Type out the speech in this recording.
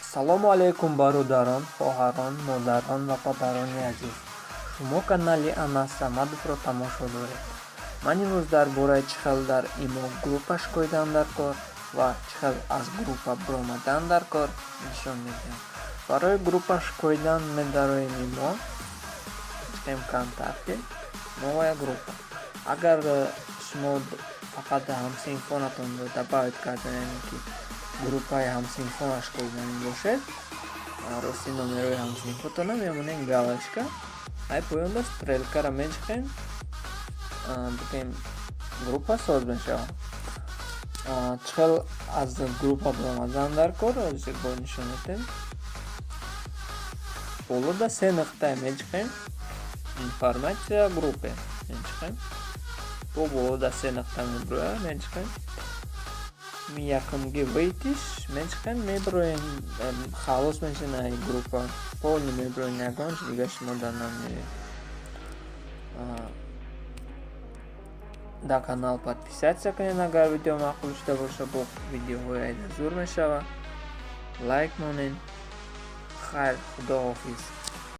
Ассалому алайкум, бародарон, хоҳарон, модарон ва падарони азиз. Шумо канали Анас Самадовро тамошо доред. Ман имрӯз дар бораи чӣ хел дар ИМО группа шикоидан дар кор ва чӣ хел аз группа биромадан дар кор нишон медиҳам. Барои группа шикоидан медароем ИМО, чиқем «Контакты», «Новая группа». Агар шумо фақат ҳамсинфонатонро добавить кардан, яъне ки группаи ҳамсинфонаш шикоиданӣ бошед, рости номерои ҳамсинфотона мемонем галочка, ай поёнда стрелкара мечиқем, бигем, группа соз мешавад. Чӣ хел аз группа биромадан дар кор бо нишон медиҳем. Болода се нуқтае мечиқем, «Информация о группе» мечиқем, бо болода се нуқта мебирояд, мечиқем, якумги «Выйти» ш мечиқем, мебироем, халос мешавем ай группа, полный мебироем, ягон чи дига шумо дар намеоед. Дар канал подписаться кунед, агар видео маъқул шуда бошад, бо видеоҳои айда зур мешавад. Лайк монед. Хайр, худоҳофиз.